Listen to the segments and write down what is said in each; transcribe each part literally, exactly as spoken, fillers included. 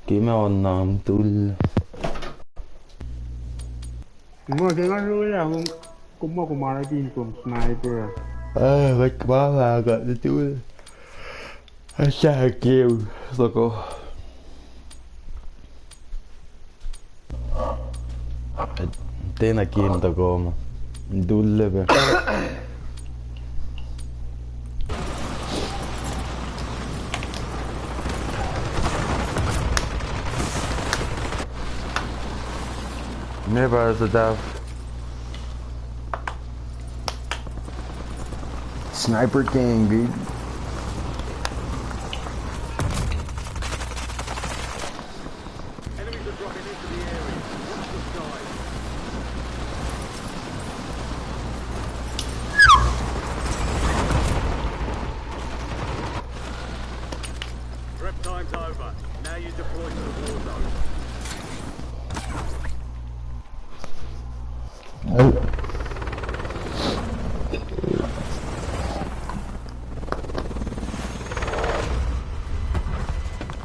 Ke ma on na mtul. Ma ke nga rule ah, kom, kom ma kom araki in kom sniper. Ah, kuht ma lah kuht mtul. Asah ke u soko. Tena kin toko ma. Dulle pe. Never as a dove. Sniper gang, dude. Enemies are dropping into the area. Watch the skies. Prep time's over. Now you deploy to the war zone.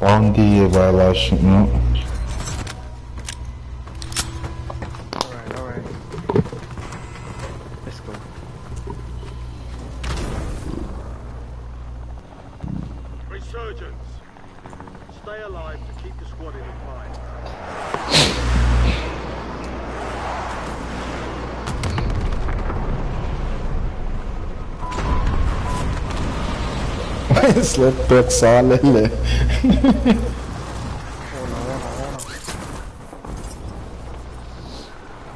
Bounty e ba lasr, no? All right, all right. Let's go. Resurgence. Stay alive to keep the squad in the fight. Slap back salele.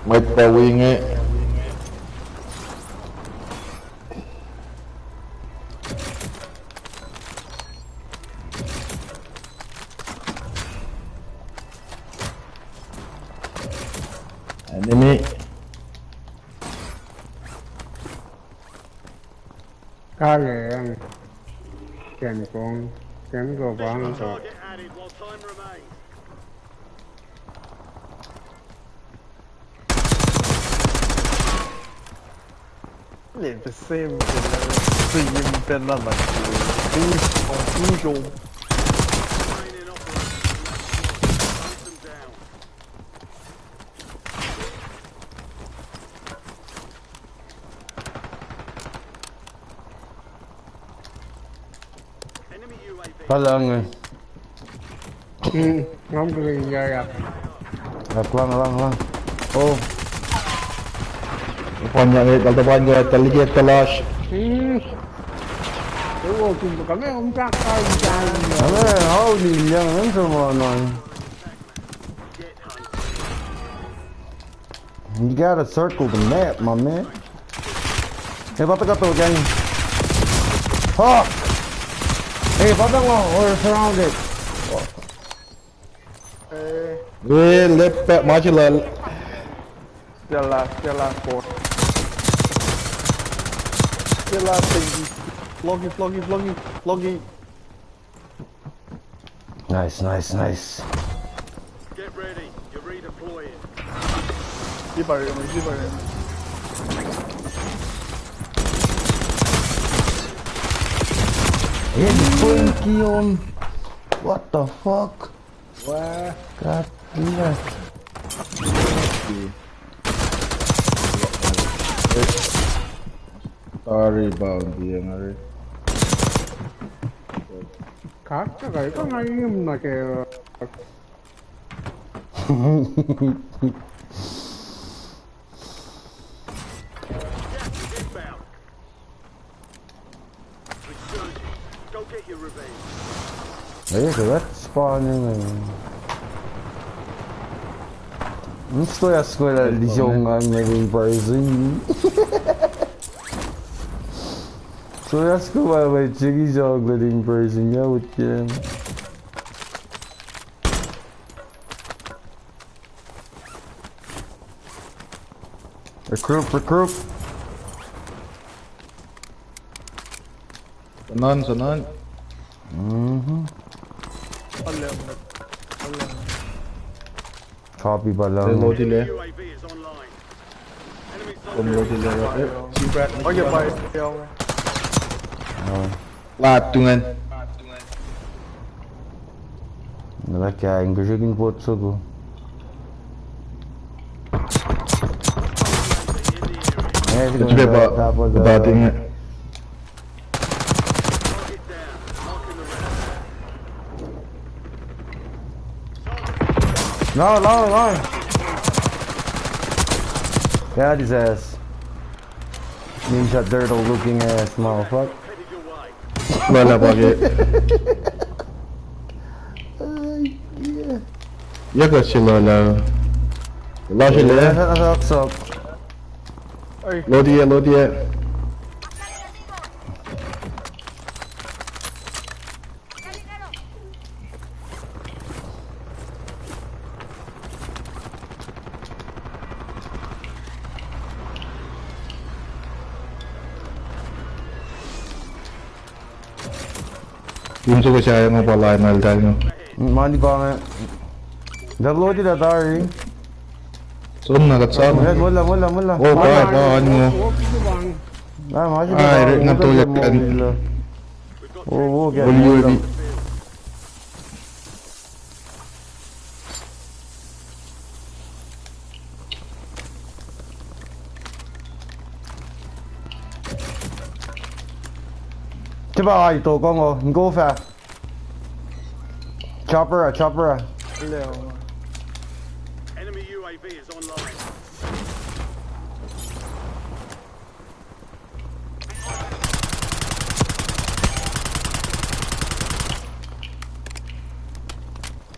Mwet pa winge. Enemy. Kale ang. Ken kong. Ken ko bang ko. Additional target added while time remains. Yeah, the same thing. Same thing, like, push, push on. Kalang eh. Hmm, ngam kuh in ya ya. Yak lang, lang, lang. Oh. Pan ya, eh, tal tapan ya, tal liki, tal lasr. Hmm. Oh, kum kami, um, tak, tak, tak. Ame, how di yang, ang sama na. You gotta circle the map, my man. Hey, pata kato, gang. Fuck! Hey, pata ngo, we're surrounded. Eh. Eh, left back, marginal. Still last, still last four. Still last thing. Logi, logi, logi, logi. Nice, nice, nice. Get ready. You're redeploying. Zip area, zip area. Hey, twenty on. What the fuck? Wah. God damn. Sorry, bounty, ang ari. Kak, kak, kak, ngayon na kayo. Go get your revenge. Eke, kuht spawning. Mista ya squad liyongan na in person. So ya squad ma, ma chiki jog na in person, ya, with game. Recruit, recruit. Sanan, sanan. Mhm. Copy pa lang. Reload ile. U A V is online. Enemy soldier. Reload ile. Eh, si brat. Okay, bye. Oh. Lat tungan. Nga lah kain kosrekin pot soko. Eh, siko. Its me ba, ba tinge. No, no, no. Got his ass. Ninja Turtle looking ass, motherfucker. Lola pake. Ai, yeah. Yaka sila la. Lasr le. Sok, sok. Oi. Load-i, load-i. Im soko sa nga pa lain altahl nga. Mani pa nga. Double O T ta tari. Som na kat sa. Mulla, mulla, mulla. Oh, pa, pa, ano. Ai, nga tole. Oh, oh, get. Tiba ai to kongo, go fast. Chopper, uh, chopper. Uh. Enemy U A V is online.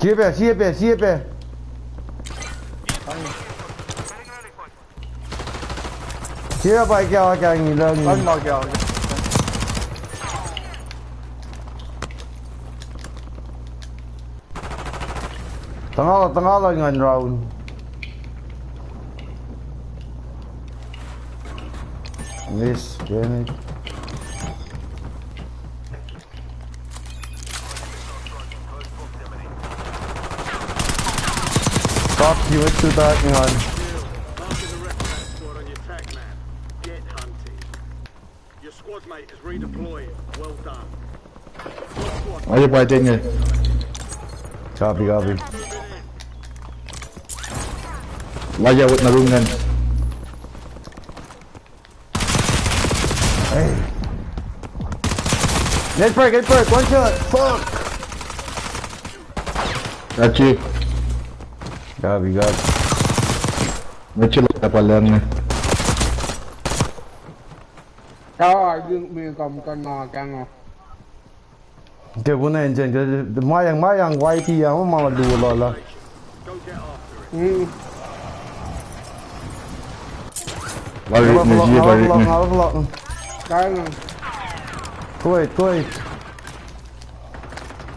Siapa, siapa, siapa. Siapa kau kau ngi lang. Kan ma kau. Tangala, tangala ngan round. Miss, damn it. Fuck you, it's too dark, ngan. Your squad mate is redeployed. Well done. Are you by Daniel? Copy, copy. Why you with Narungan? Hey. Get perk, get perk, one shot. Fuck. Got you. Copy, copy. Mitchell, apa lang? Ka, ayun, me kam ka na ka nga. Ke puna engine, ke mayang, mayang, Y P yang, ma lu lala. Mm. Barit me, barit me. Kaya na. Go ahead, go ahead.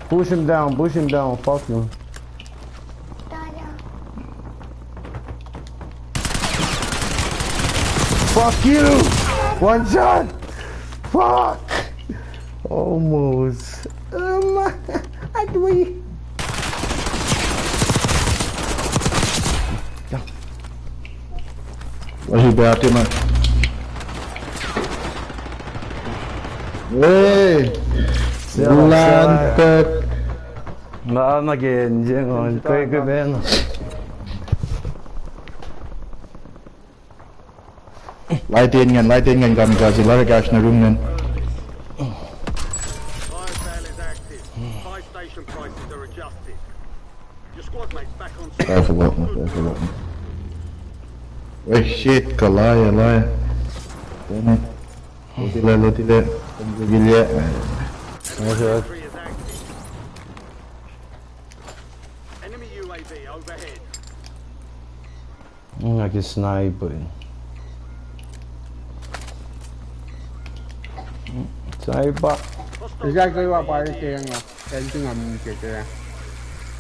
Push him down, push him down, fuck him. Fuck you! One shot! Fuck! Almost. Um, I do. Wasi bati ma. Hey! Lantek. Na, na gen, gen, on, koi, koi, ben. Light in ngan, light in ngan, kamikaze, light gas na room ngan. Buy sale is active. Buy station prices are adjusted. Your squad mate's back on site. Careful, careful. Oi, shit, kalaya, laya. Damn it. Lotile, lotile. Tangkilya. Enemy U A V overhead. Nga ke sniper. Sniper. Exactly what I was saying. Anything I'm gonna get there.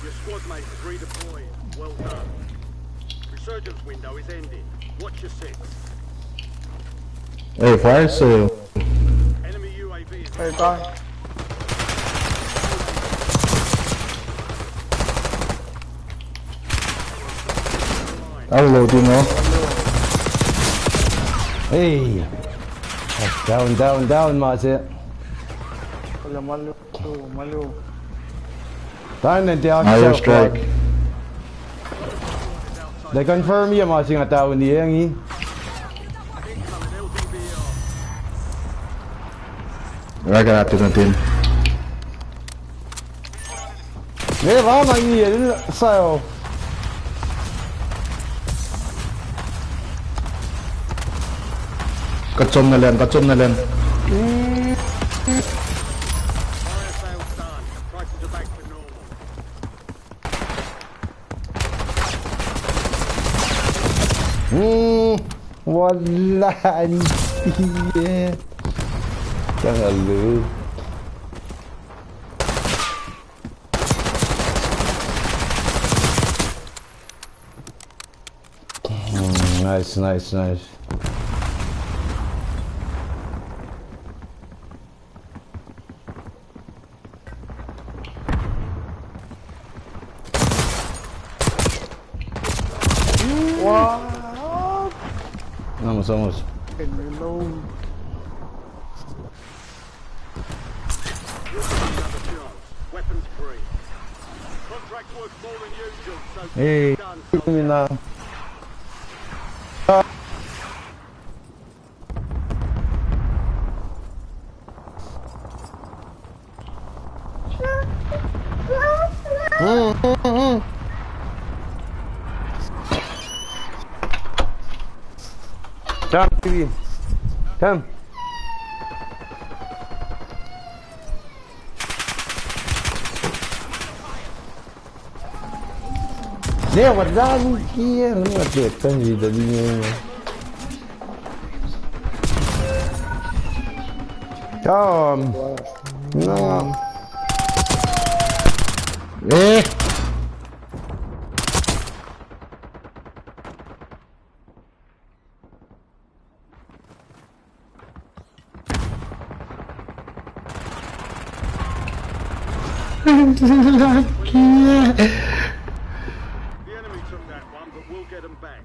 Your squad mate is redeploying. Well done. Resurgence window is ending. Watch your six. Hey, fire sale. Enemy U A V is... Hey, guy. Download, you know. Hey. Down, down, down, Mazi. Malu, malu. Tanen te air strike. They confirm ye ma se nga tauni engi. Raka ate na tin. Ne, va ma ngi el sayo. Kuht som na len, kuht som na len. Mm, wala, yeah. Kang alu. Mm, nice, nice, nice. What? Vamos, vamos. Can reload. Weapons free. Contract worth more than usual, so get it done, soldier. Hey, mina. Come, T V. Come. Ne, what the hell? Kia, lu ma te tan ji da di ne. Come. No. Eh. The enemy took that one, but we'll get 'em back.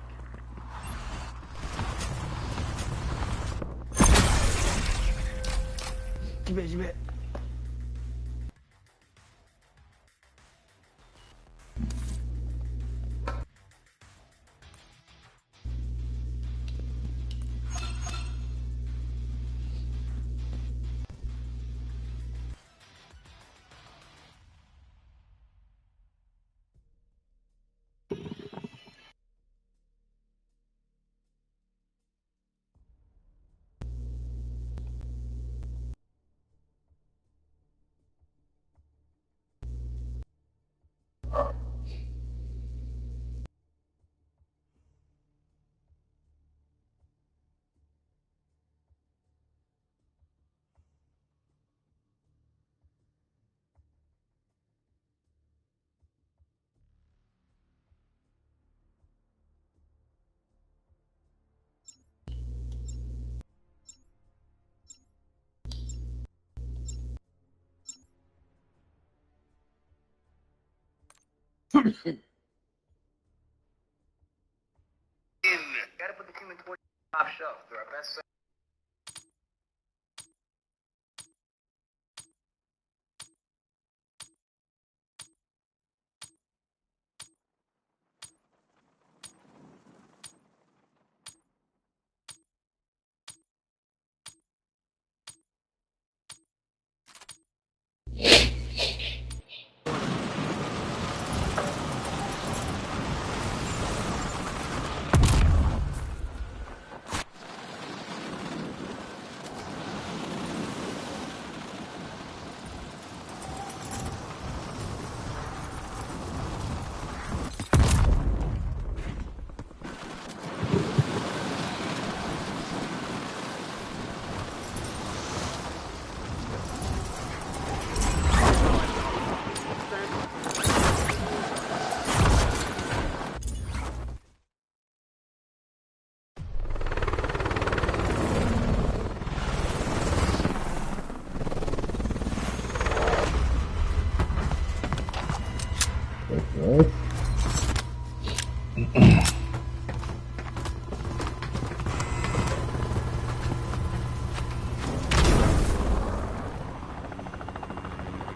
Gotta put the team in twenty top shelf. They're our best.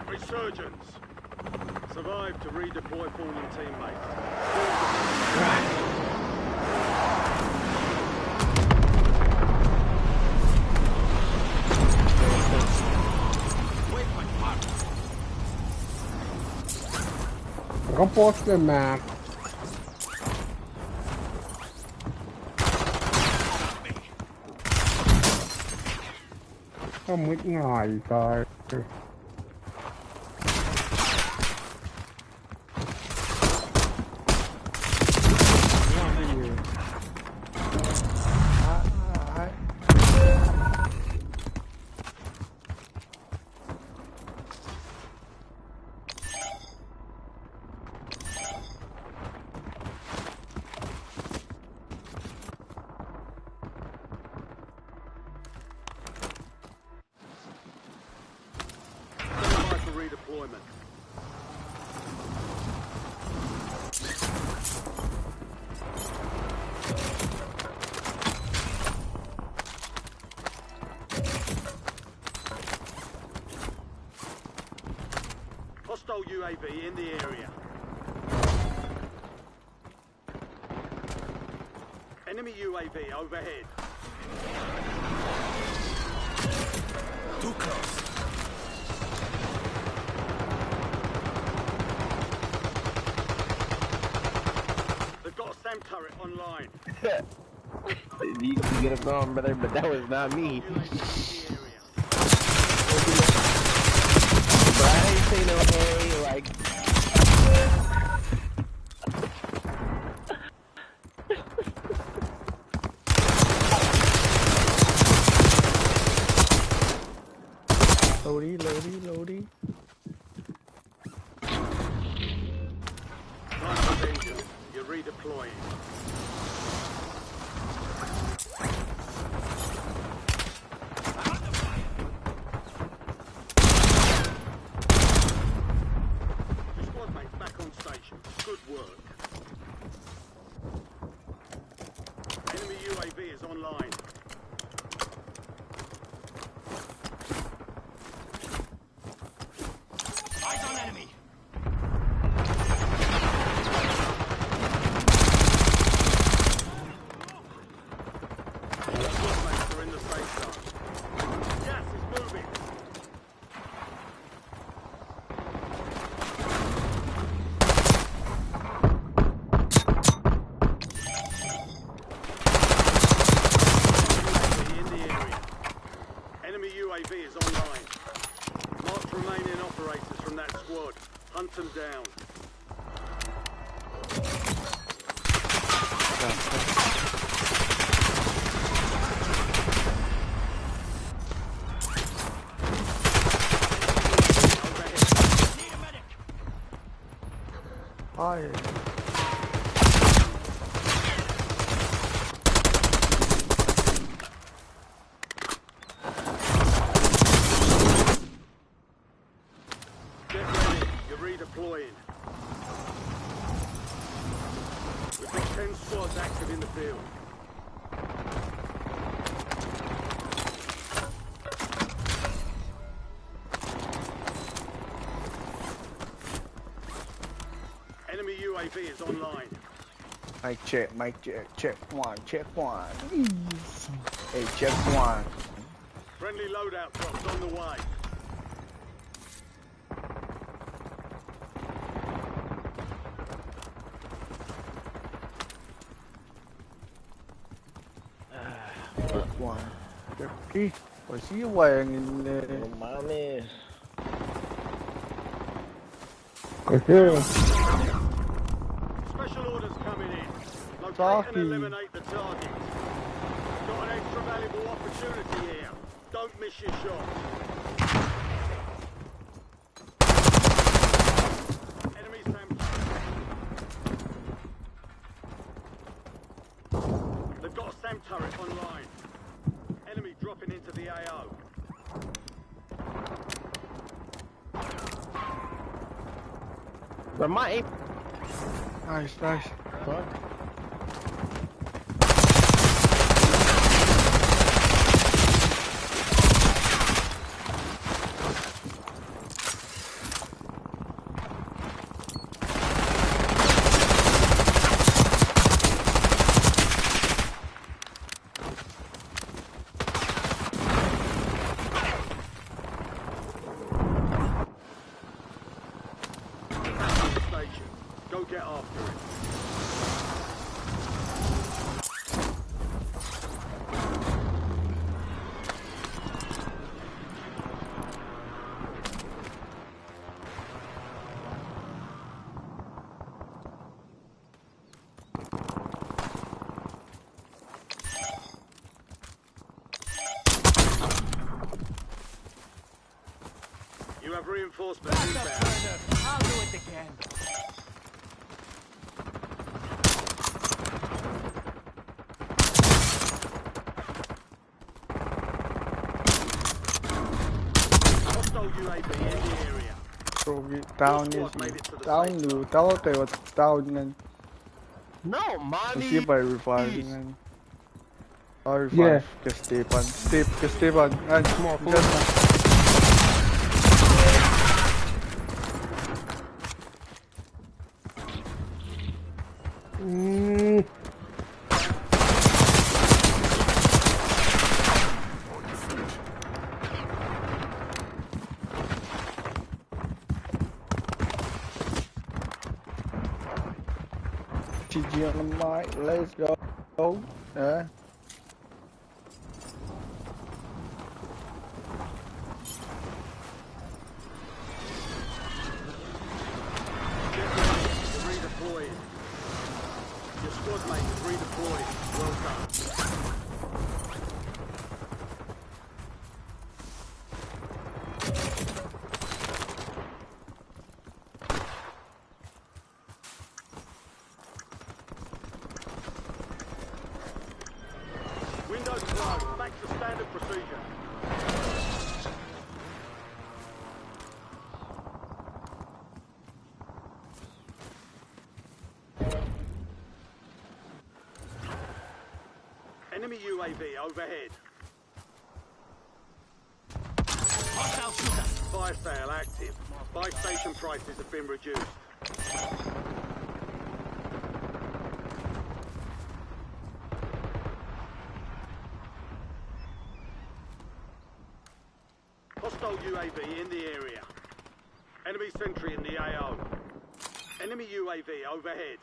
Resurgence. Survive. Deploy fallen teammates. Waypoint marked. Kom post the map. Kom mwet ngai, guys. Stand by for redeployment. Hostile U A V in the area. Enemy U A V overhead. Too close. They've got a SAM turret online. You, you get a bomb, brother, but that was not me. U A V in the area. Bro, I ain't say no hey, like. Loady, loady, loady. Time for vengeance. You're redeploying. Your squad mate's back on station. Good work. Enemy U A V is online. Eyes on enemy. Squad mates are in the safe zone. Gas is moving. U A V in the area. Enemy U A V is online. Marked remaining operators from that squad. Hunt them down. Aye. Get ready. You're redeploying. We've got ten squads active in the field. Enemy U A V is online. Mic check, mic check, check one, check one. Hey, check one. Friendly loadout drops on the way. Check one. Check three. What's he wearing in there? Oh, my man. Special orders coming in. Locate and eliminate the target. Got an extra valuable opportunity here. Don't miss your shot. Enemy SAM turret. They've got a SAM turret online. Enemy dropping into the A O. Where am I? Nice, nice. What? Go get after it. You have reinforcements inbound. I'll do it again. Hostile U A V in the area. Bro, we down. Your squad made it to the safe zone. Down, down, down, down. No, man. Let's see if I revive, man. Or if I, yeah, just stay on. Stay, just stay on. And come on, come on. Mm. G G on the mic, let's go. Yeah. Redeployed. Your squad mate is redeployed. Well done. Windows closed. Back to standard procedure. Enemy U A V overhead. Hostile shooter. Fire sale active. Buy station prices have been reduced. Hostile U A V in the area. Enemy sentry in the A O. Enemy U A V overhead.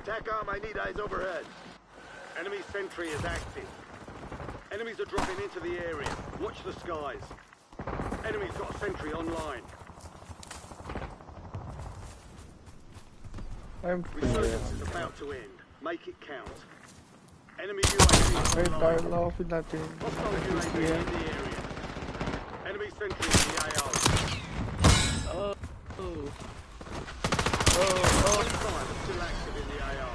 TACOM, I need eyes overhead. Enemy sentry is active. Enemies are dropping into the area. Watch the skies. Enemy's got a sentry online. I'm clear. Resurgence is about to end. Make it count. Enemy U A V online. Hostile U A V in the area. Enemy sentry in the A O. Oh. Oh. Oh, oh. Twenty-five are still active in the A O.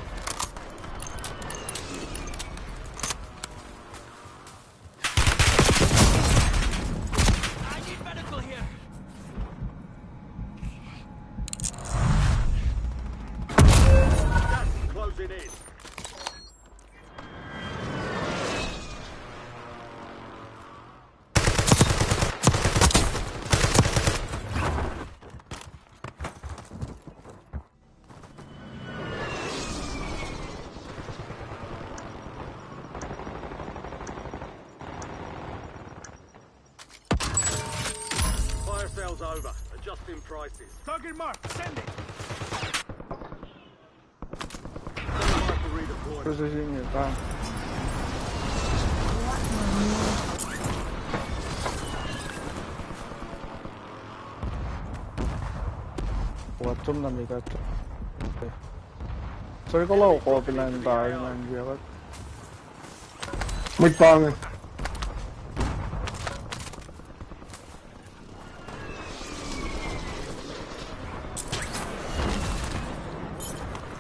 I need medical here. Gas is closing in. Fire sale's over. Adjusting prices. Target marked. Send it. Send marker redeployed. Precision, yeah, fine. What room number that? Sorry, ko lo ko pilan tar nan dia. Mid pange.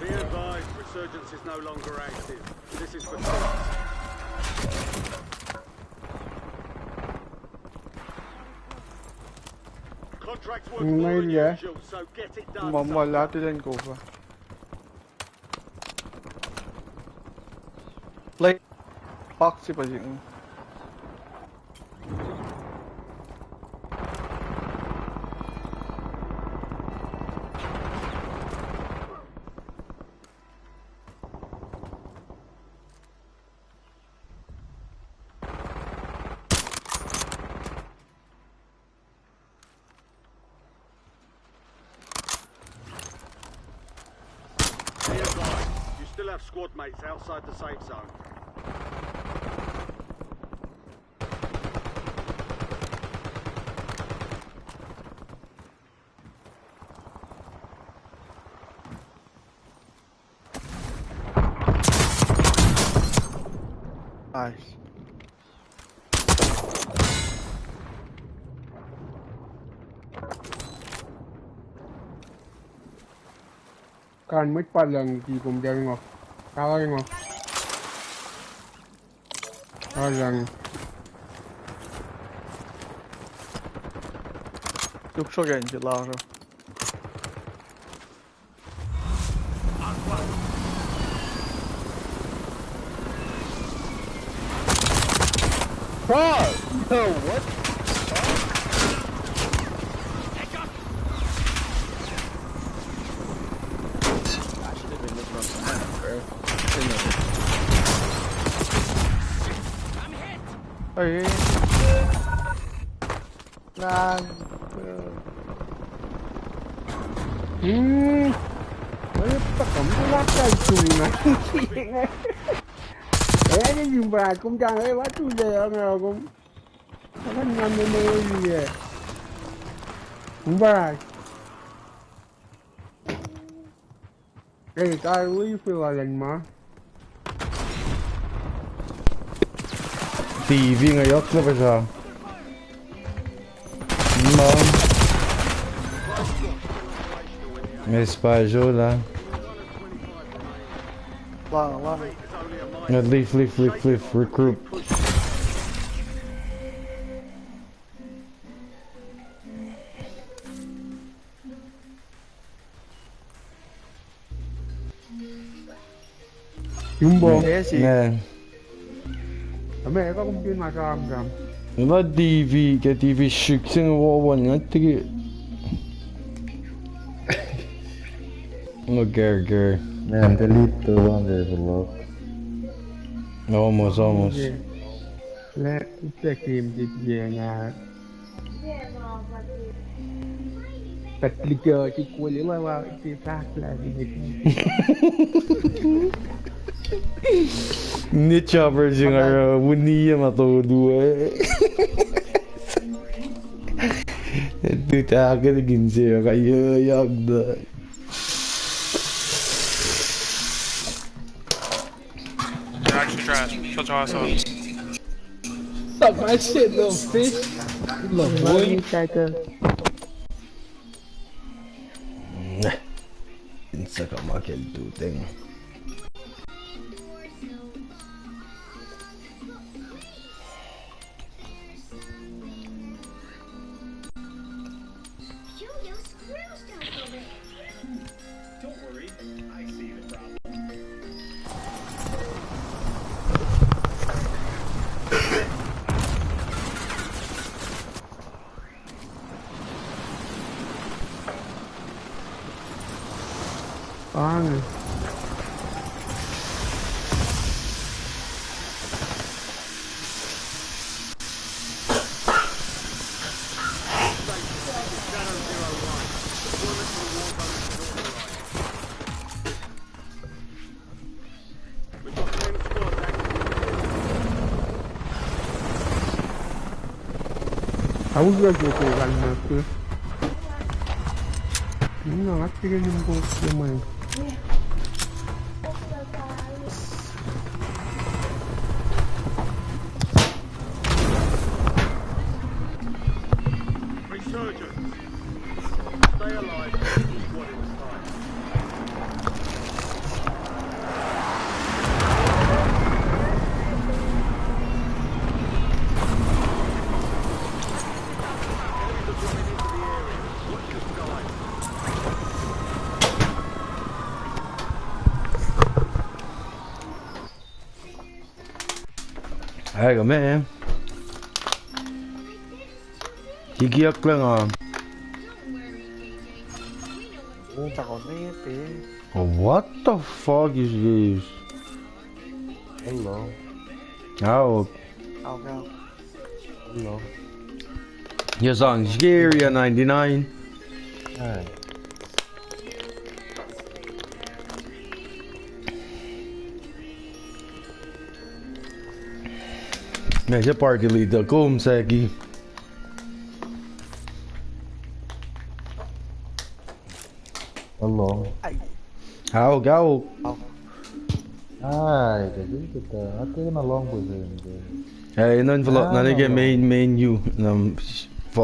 Be advised, resurgence is no longer active. This is for contracts worth more than usual, so get it done. Mama, la to den cover. Play. Box si pa jing. Have squad mates outside the safe zone. Nice. Kan mwet pa luhngse kom tiac ngo. Kawa ngo. Alang. Tuk soken je laro. Bro! Yo, what the fuck? I should have been looking on the map, bro. Hey. Ngan. Hmm. Where the fuck am I? What the fuck? Eh, ini jumpa. Kum jangan, eh, waktu dia yang aku. Akan ngan meme ye. Kumbac. Eh, ka wi filalan ma. T V nga yok na pa sa. Ma. Mes pa jola. Lang, lang. Nga leave, leave, leave, leave, regroup. Yumbo. Esi. Ne. Ame eka kom tin ma sam sam. Nga T V, ke T V six ing wawan nga tiki. Nga ger ger. Man, delete the one there below. Almost, almost. Let the game get here now. Patlika si koli la la si fahk la si. Ni chopper si nga ra wuni ya ma to duwe. Duta ke kin se ka ya ya da. They're actually trash. Shut your ass up. Suck my shit, little fish. Little boy. Nah. Didn't suck up my kid, dude. Thing. Ang. Aku juga cukup kan mati. Ini nggak ngerti kan yang kau kemai. Resurgence. Stay alive. What is time? Enemies are dropping into the area. Watch the skies. Ai, kom, eh. Kikiyuck lang, ah. Oh, what the fuck is this? Hello. Out. Out, out. Hello. Your song scary at ninety-nine. Alright. Nga se party leader, kom saki. Hello. How go? Ai, ka jin kita, ate na long boy. Eh, inon vlog, na nike main, main you, nam,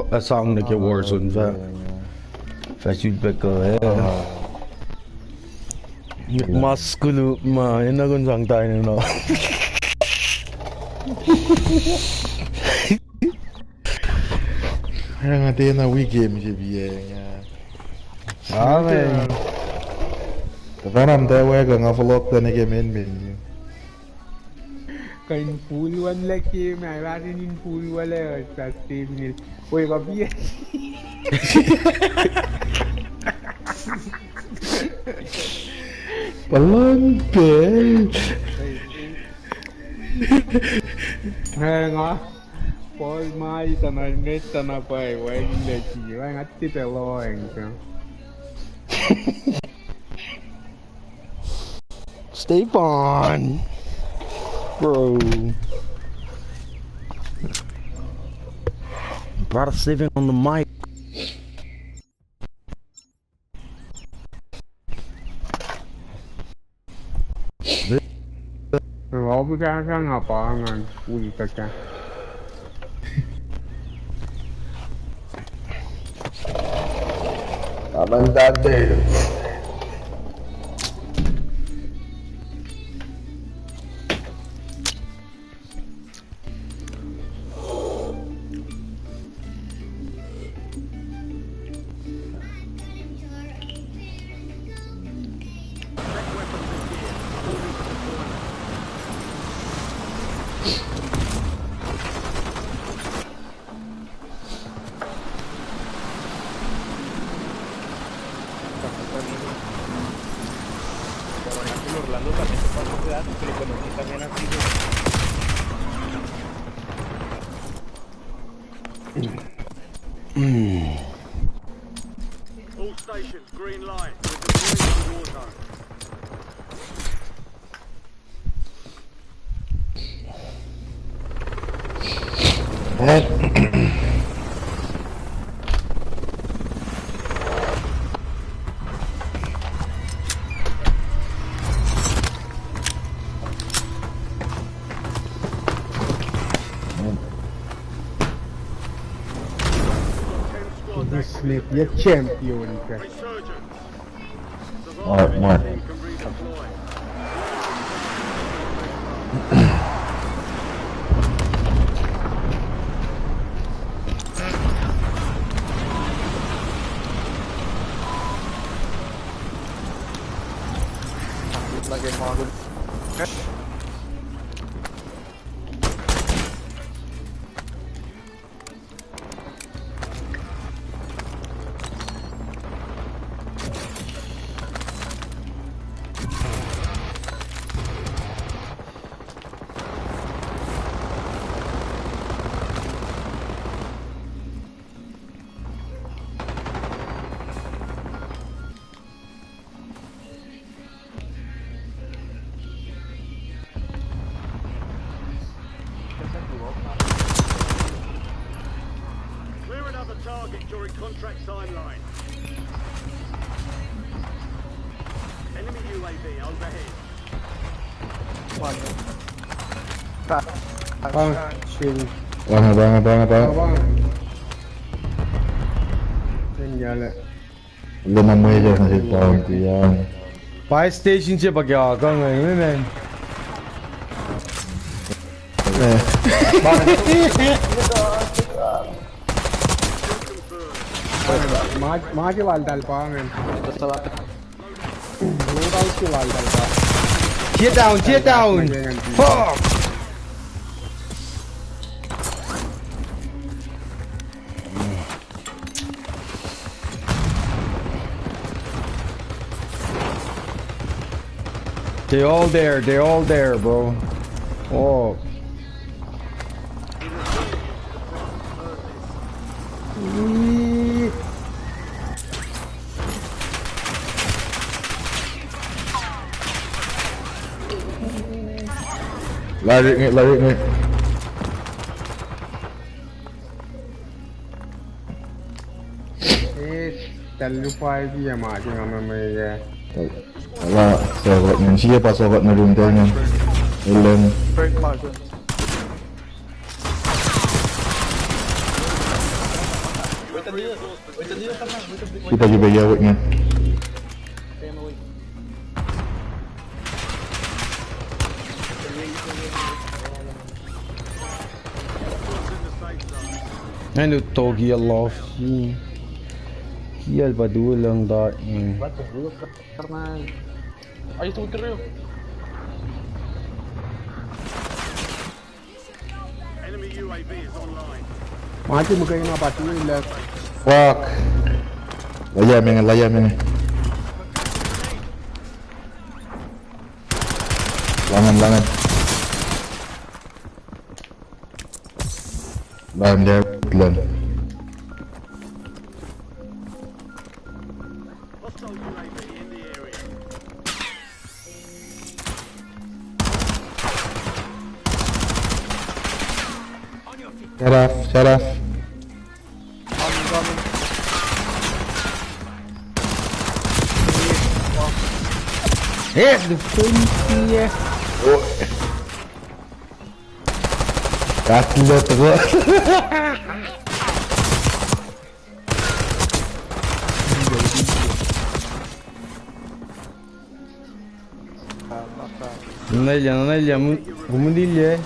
a song nike Warzone, fa. Fa shoot back ko, eh. Mas kunu ma, ina kun sang tain no. Nga tiacna wi game se piac nga. Amen. Tafanam tawe ka nga vlog tane ke men men. Kain full one lagi, ma ranin in full one le, sa Steven. Oi, ka piac. Palan ke. Hang on. Paul, ma ita na, ngeta na pai, wai lagi, wai ngati te loeng ka. Stefan. Bro. Brother Steven on the mic. Nga wi kahsruh nga pa ngan wi kahsruh. Amen that day. All stations, green light. We're deploying to the war zone. Smith, you champion. Mark, mark. Clear another target during contract sign line. Enemy U A V overhead. Bang, bang, bang, bang. Lena mwet nuh sel bounty an. Buy station se pa ke akang, eh, man. Eh. Ma, ma ke lal tal pa, man. Loadout ke lal tal pa. Tear down, tear down. Fuck. They all there, they all there, bro. Oh. Lari nge, lari nge. Kal lupa idea ma ke nga meme ya. Ala, sohkot men. Siye pa sohkot na room tell men. Elen. Break closet. Sipa sipa ya wek men. Nga nuh toki alof. Kial pa tu lang da. Ai tu kere. Mati muka ina pati left. Fuck. Laya menge, laya menge. Langan, langan. Langan there, langan. Shut up, shut up. Yes, the full, yeah. Oh. That's the Nalya, nalya, mu-, kumundilya.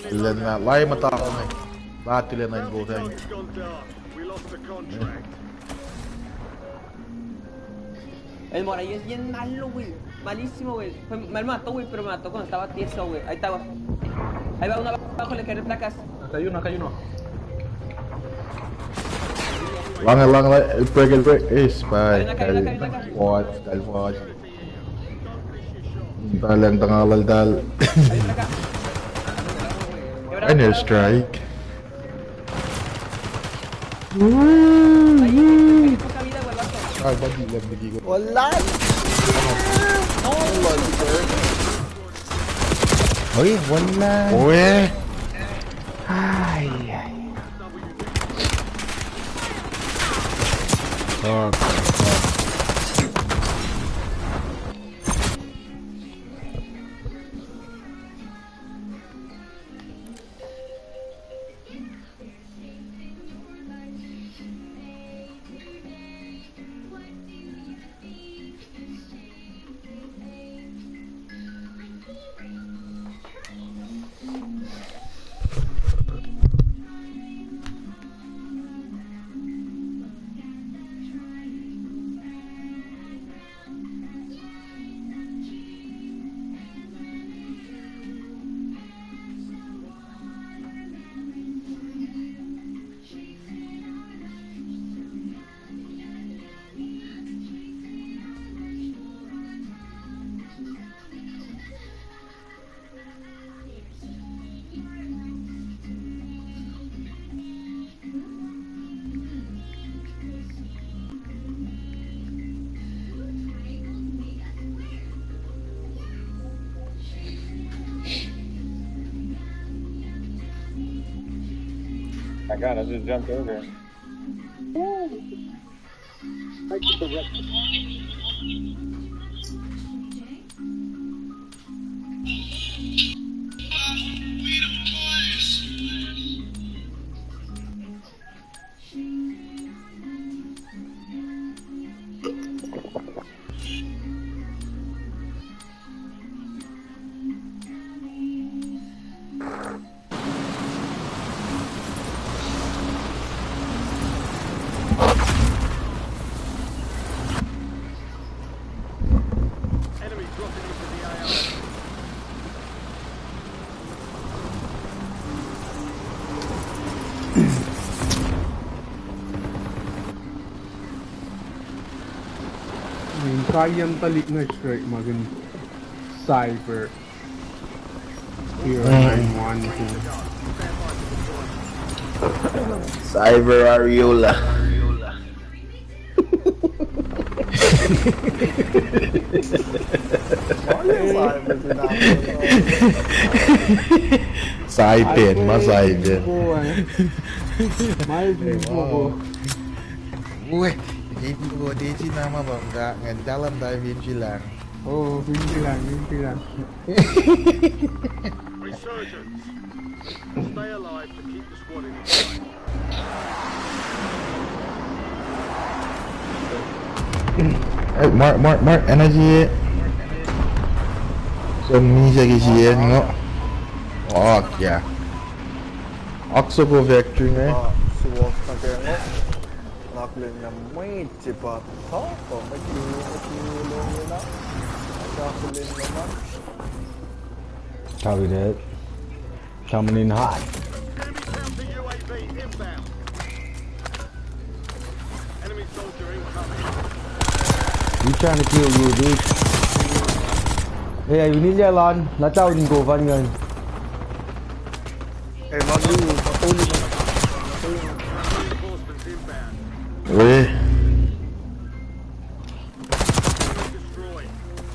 Lena, lai mata ne. Bat tile na go thang. El mora yes yen nallo wil. Malísimo, güey. Fue mal mato, güey, pero me tocó, estaba tieso, güey. Ahí estaba. Ahí va una abajo, le quedé placas. Acá hay uno, acá hay uno. Lange, lange, lange, el break, el break. Ace, bye. Hay una acá, hay una acá, hay una acá. Watch, tal watch. Tal yang tanga lal tal. Hay una acá. Final strike. Ay, bagi, bagi. Wala. Oy, wala. Oy. Ay, ay. Fuck, fuck. I got it. I just jumped over. Kaiyacn tuhlihk nuh srihk ma kihn Cyber. Zero nine one two. Cyber Ariola. Cyber, ma Cyber. Ma el fin poko. Ue, el fin poko, tesin na ma pa nga, ngan tahlon tahl fin silang. Oh, fin silang, fin silang. Resurgence. Stay alive to keep the squad in the fight. Eh, mark, mark, mark, energy. So, mi se ke sie ngo. Fuck, yeah. Oxogo factory, eh? Ah, suwos na ke ngo. Naklen na mwet se pa. Ha, pa mwet se, mwet se lo na. Naklen na. Copy that. Coming in hot. Enemy counter U A V inbound. Enemy soldier incoming. He trying to kill you, dude. Hey, we need that land. Not out in go, Van Gun. Hey, man, you, man, only man. Reinforcements inbound. Oi. Destroy.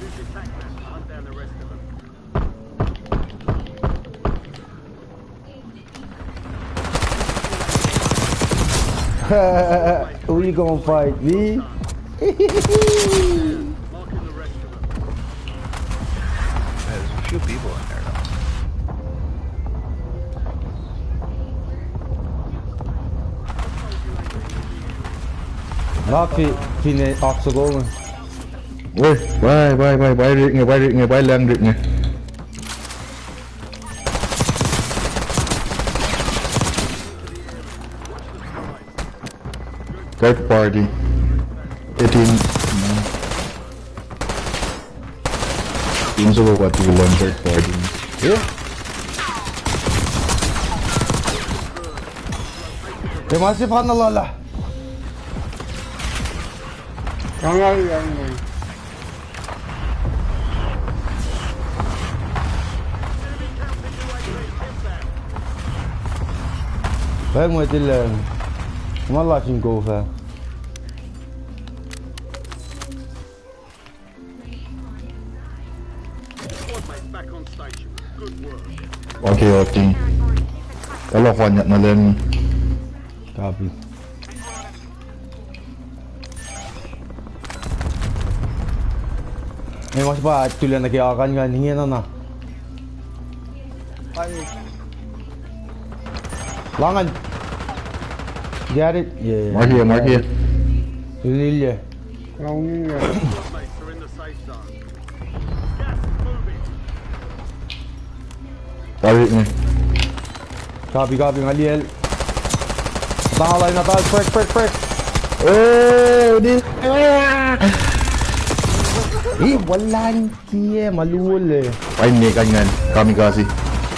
Use your tac map to hunt down the rest of them. Who you gonna fight, me? There's a few people in there, though. Nga fi, finne oxogo. Weh, why, why, why, why rik nge, why rik nge, why lang rik nge. Third party. Eighteen. Team soko kuht wi launcher party. Yeah. Te ma se fan na lala. Kanga yang. Pacl mwet el, eh, ma lasing kof ah. Squad mate back on station. Good work. Okay, okay. Elah fan yat na lem. Copy. Eh, mas pa tulan na ke akan kan ingena na. Langan. Got it. Yeah. Mark here, mark here. Ililye. Round here. Got it, man. Copy, copy, nga liyacl. Tala, na tala, prek, prek, prek. Oh, this. Eh, walan. Kiye, maluol eh. Pain ne kan ngan, kamikaze.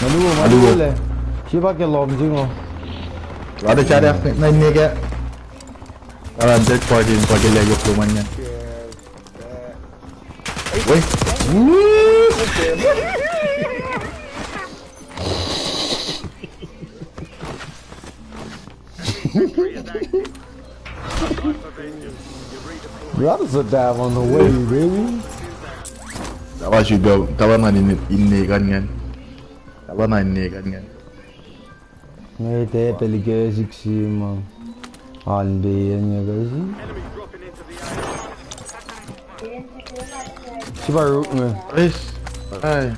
Maluol, maluol eh. Sipa ke lom singo. Ada cara na ne ke. Aran third party in pake la yok luman ngan. Weh. That is a dive on the way, baby. Tala shuhk, tala na in, in ne kan ngan. Tala na in ne kan ngan. Nge te peli ke siksi ma. An be nge ke si. Sipa ruk nge. Nice. Ai.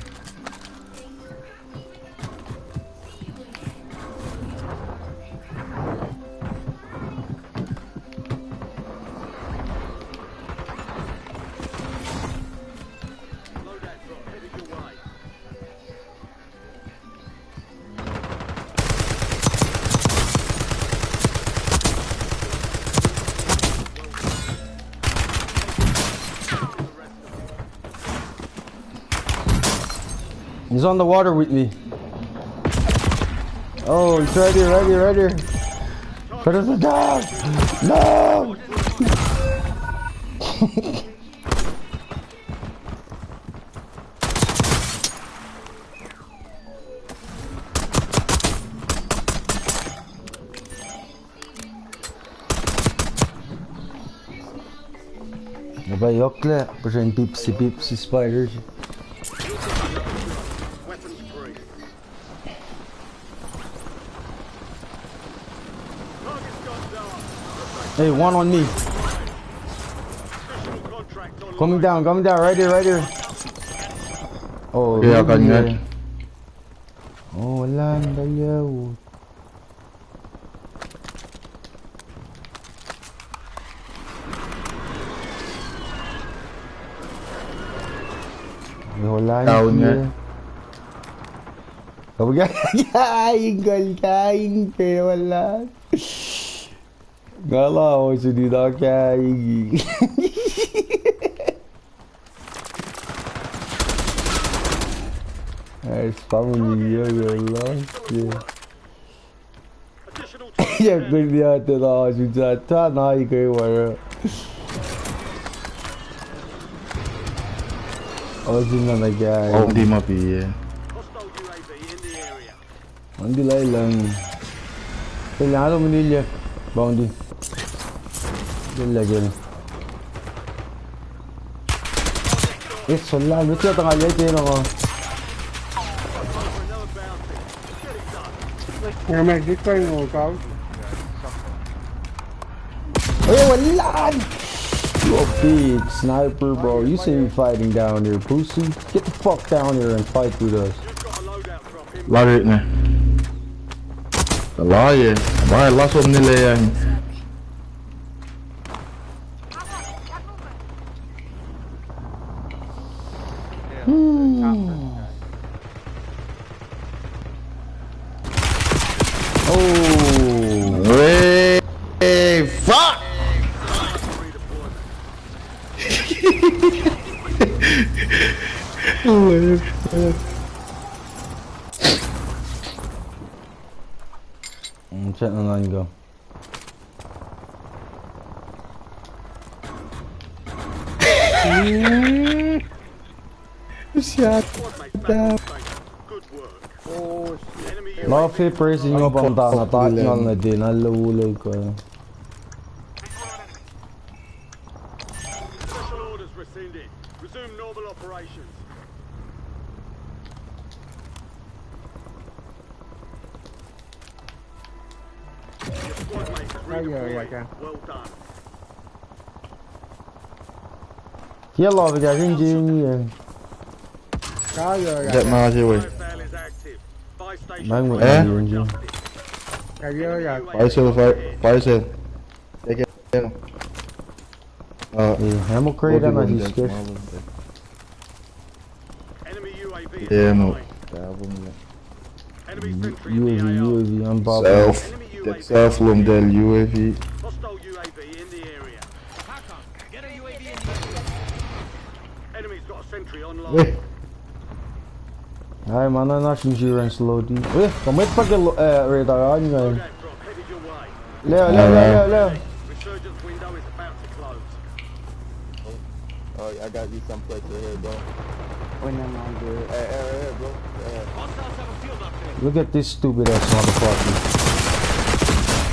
He's on the water with me. Oh, he's right here, right here, right here. Where is the dog? No! Napa yohklac, puhsren pipsi, pipsi spiders. Hey, one on me. Coming down, coming down, right here, right here. Oh, yeah, I got that. Oh, lan, lan, yeah. Down, yeah. Kain, kain, kain, kain, wala. Nga lah, oh, sini na kain. Nice, family, yeah, wala. Yeah. Yeah, good, yeah, to the house, you just try now, you go, wala. Oh, sini na kain. Oh, team up, yeah. Bounty lailang. Pele alo minilye. Bounty. Pele lagi. It's a lie. Mete tanga lete na. Yeah, man, this guy will go. Hey, what lad? You a big sniper, bro. You see me fighting down here, pussy. Get the fuck down here and fight with us. Lari ne. Laye. Why last one nile yan? Hmm. Oh, hey, hey, fuck! Oh, man. Mm, check the line go. Shut down. Lafi pressing up on down attack ngan na din aluleko. Special orders rescinded. Resume normal operations. Your squad mate is redeployed. Well done. Ke loh ke kin jing ye. Get ma je we. Fire sale is active. Buy station. Mang mo. Eh? Buy sale, fire, fire sale. Take it. Uh, eh, ammo crate na siske. Enemy U A V. Yeah, no. Enemy sentry in the U A V, U A V, I'm bobbing. Self. Enemy U A V. Self lom del U A V. Hostile U A V in the area. Attacker, get a U A V in the area. Enemy's got a sentry online. Eh. Ai, mana na insurance load. Eh, kamet pa ke lo-, eh, radar on nga. Loadout drop headed your way. Leo, leo, leo, leo, leo. Resurgence window is about to close. Oh, I got you someplace right here, bro. When I'm on the, eh, eh, right here, bro. Eh. Look at this stupid ass motherfucker.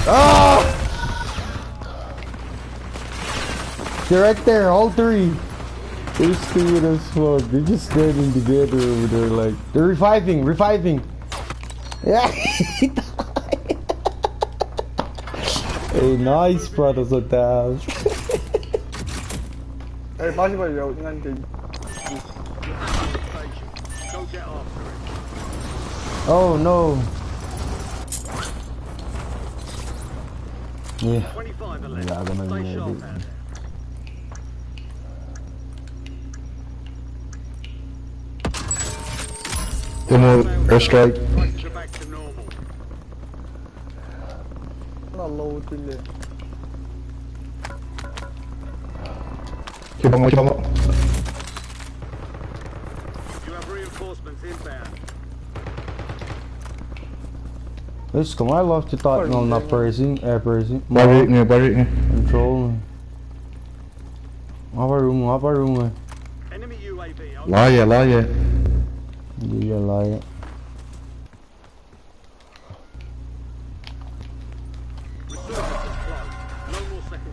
Ah! They're right there, all three. They're stupid as fuck. They're just standing together over there, like, they're reviving, reviving. Yeah, he died. Hey, nice, brother, so down. Hey, pass it by you, ngan din. Oh no. Yeah. Twenty-five are left. Stay sharp out there. Come on, airstrike. Prices are back to normal. Keep on, keep on. You have reinforcements inbound. Let's go. I love to talk no, not pressing, air pressing. Bari ne, bari ne. Control. Upper room, upper room. Enemy U A V. Liar, liar. Yeah, liar.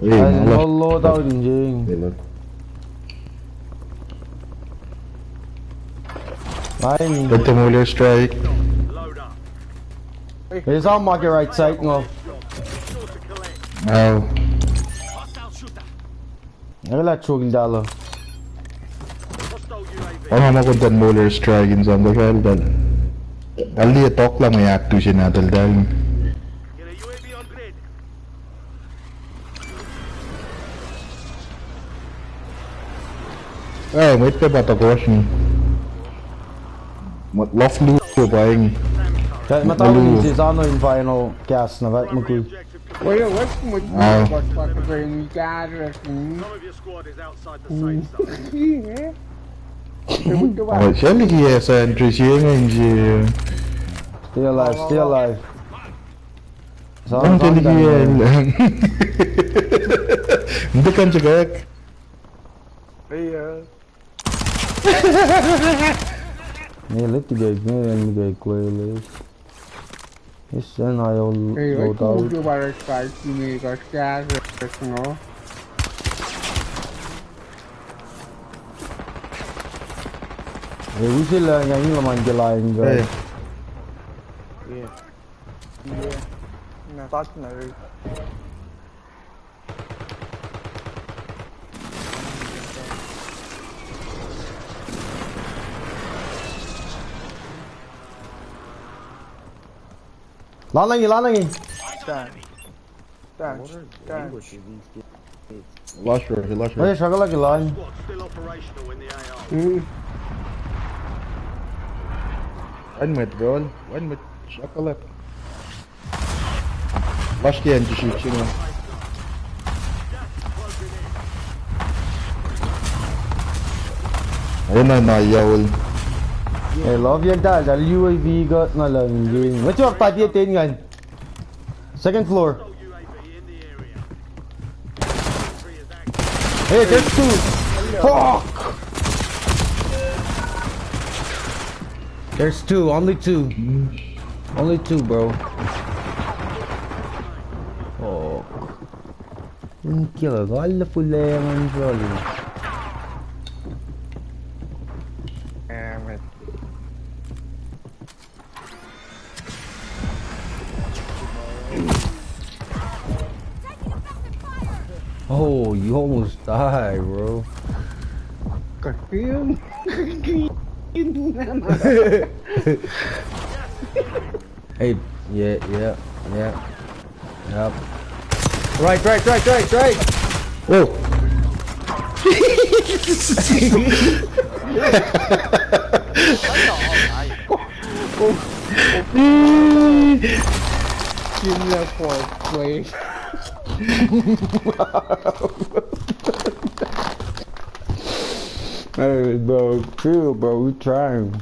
Hey, no loadout in jing. Fine. Put them all your strike. He's on market right side, no. Oh. Ac lah chok el talo. Ama ma kontan molar strike in sang kofel tal. Tal liye tok lah ma yak tu sin atal tal. Eh, mwet pe pa tokosni. Mwet loflu pa ing. Mwet loflu. Sisano in final gas na vat mukul. Well, what much more what what the game we got, hmm? Some of your squad is outside the safe zone. Yeah. Oh, sel ki esa entry si eng enji. Stay alive, stay alive. Ang teli ki el. Hindi kan chekak. Hey, uh, Ne, let the guy, ne, let the guy clear, let. Yes, then I all Ei, load oot out. Kuultu pa respect me kas kahs no. Ei, usilah nga in laman ke lain ka. Ei. Ie. Ie. Na tat na ri. Lanangi, lanangi. Tang. Tang. Tang. Last row, last row. Oye, shakala ke lan. Hmm. One minute, bro. One minute. Shakala. Lasr ke acn srihsrihk se inge. Ena na yaul. Ei, love yen tal, tal U A V kuht na lang yen. Mwet se pa tiac ten ngan. Second floor. Hey, there's two. Fuck! There's two, only two. Only two, bro. Oh. Kill a guy, the full lemon, bro. Damn it. Oh, you almost died, bro. Hey, yeah, yeah, yeah. Yep. Right, right, right, right, right. Oh. Give me that point, please. Hey, bro, chill, bro. We trying.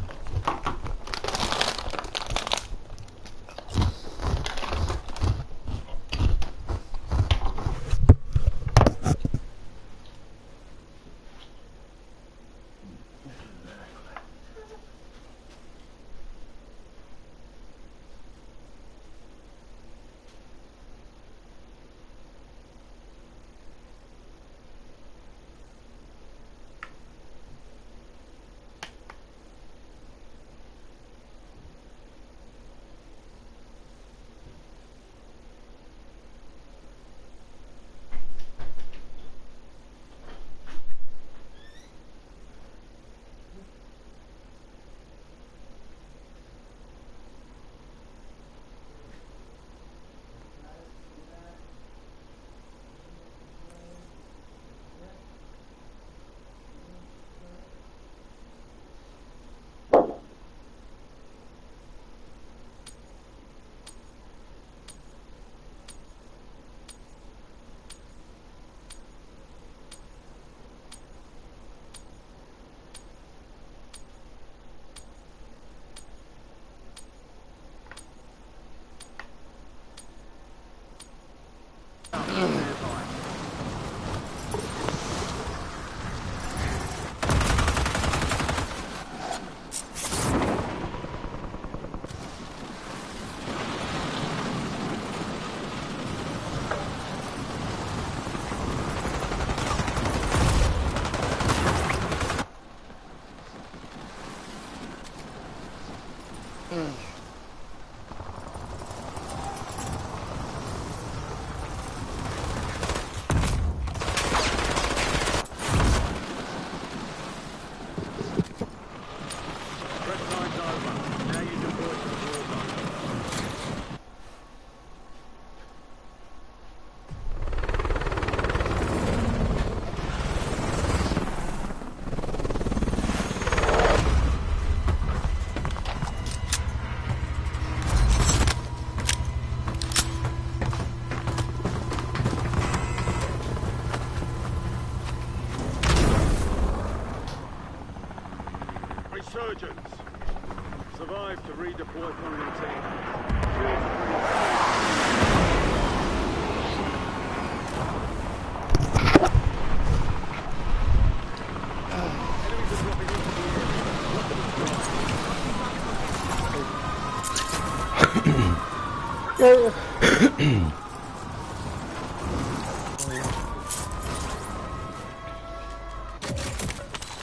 Survive to redeploy point and team.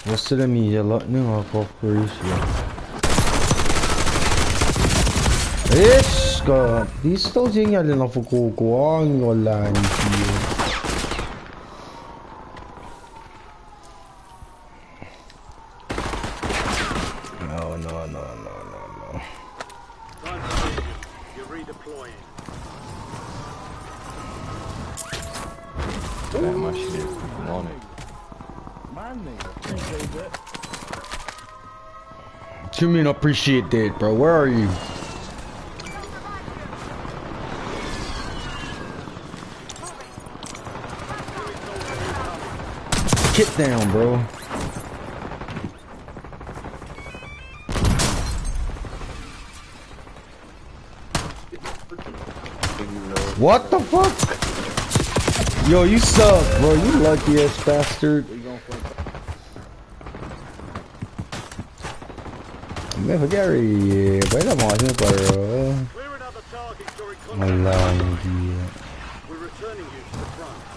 What's the media lot ning of operation? Iska, pistol jeng ya lena fokoko ang yolan siya. No, no, no, no, no, no. Time to leave. You're redeploying. That my shit. I'm on it. Man, nigga, appreciate that. What you mean appreciate that, bro? Where are you? Get down, bro. What the fuck? Yo, you suck, bro. You lucky ass bastard. Me fagari, pwacye lah ma se pa. Clear another target, your economy. Wala, hindi. We're returning you to the front.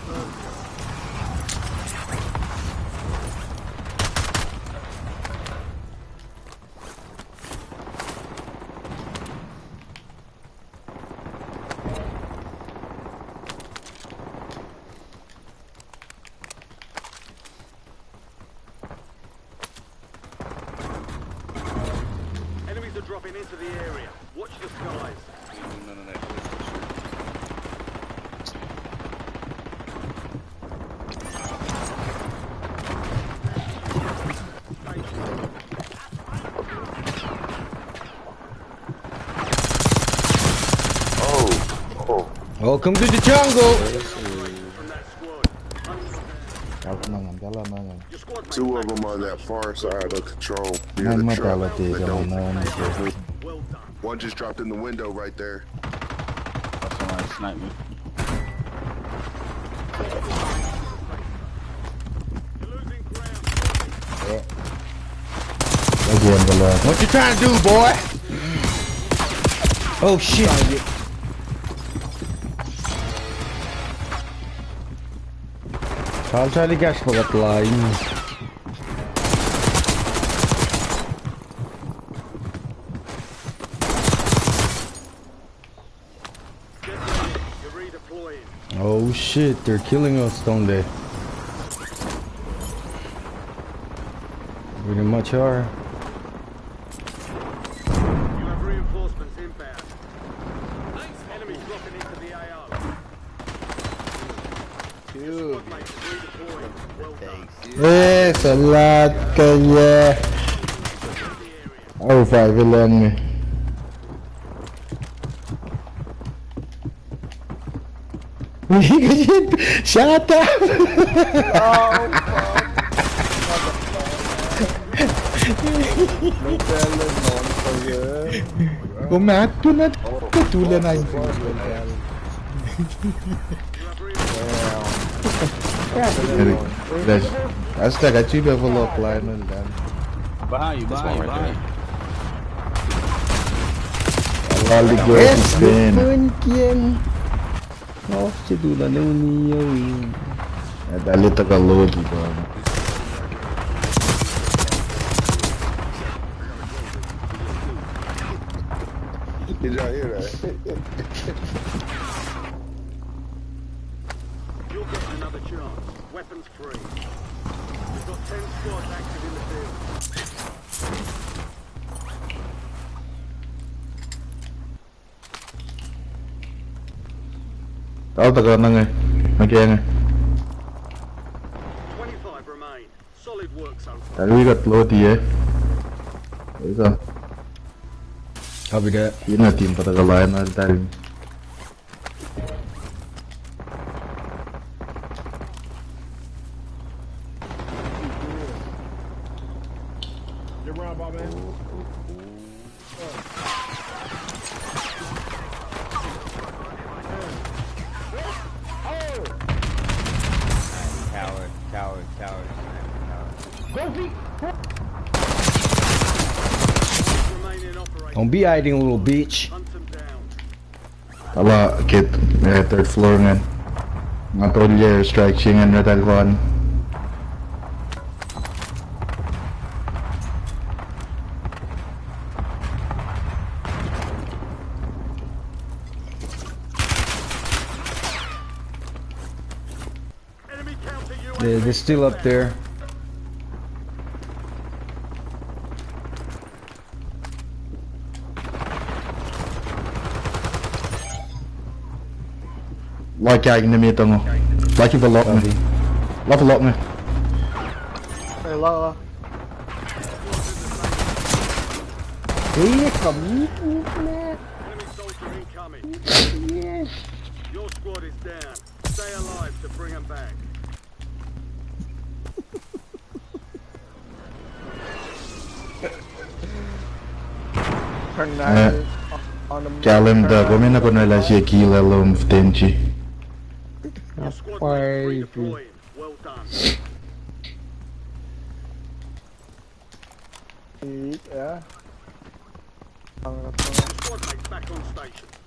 Enemies are dropping into the area. Watch the skies. Oh, oh. Welcome to the jungle. Kalmanan, kalmanan. Two of them on that far side of control, near the truck. One just dropped in the window right there. That's the one that sniped me. Again, the last. What you trying to do, boy? Oh shit. I'll try to catch for that line. Oh shit, they're killing us, don't they? Pretty much are. You have reinforcements inbound. Enemies dropping into the A O. Dude. Squad mates redeploying. Well done. Eh, salat kaya. Oh, five eleven me. Shut up! Oh, fuck. Kom at tu na, tu le na in. That's like a cheap level of line and then. Behind you, behind you, behind you. Yes, Fun King. Oh, si tula ne uni yo. Dale taka load, bro. Did y'all hear that? You'll get another chance. Weapons free. We've got ten squads active in the field. Tau taka na nge. Na ke nge. Twenty-five remain. Solid work so far. Tari kat load ye. Ika. Copy that. Ina team pa taka line al tari. Run up, man. Coward, coward, coward, coward. Go feet. Don't be hiding, little bitch. Tala kit, eh, third floor ingacn. Nga tolye airstrike se ingacn ret alkohn. They're, they're still up there. Lucky, I can meet them. Lucky for luck, man. Lucky for luck, man. Hey, la, la. Hey, come here, man. Enemy soldier incoming. Yes. Your squad is down. Stay alive to bring 'em back. Kahlwem tuh kom enenuh konwelah sie kill lom ftenji. Your squad mate redeploying. Well done.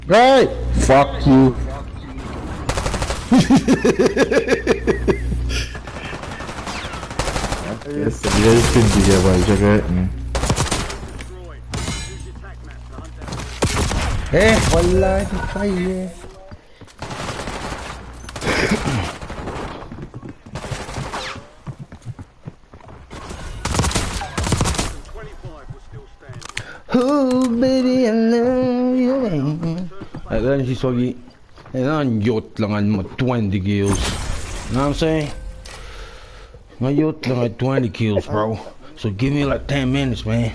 Hey, fuck you. Yes, yes, yes, yes, yes, yes, yes. Eh, wala, di kaya. Oh, baby, I love you, man. Ac then she saw you. And I'm yot lang on my twenty kills. Know what I'm saying? My yot lang on twenty kills, bro. So give me like ten minutes, man.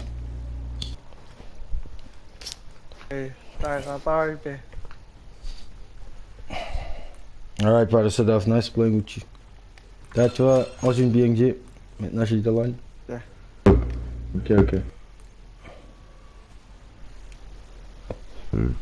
Hey, sorry, sorry, pe. All right, brother, set off. Nice playing with you. That's what I was in B N G. Nice to the line. Yeah. Okay, okay. Hmm.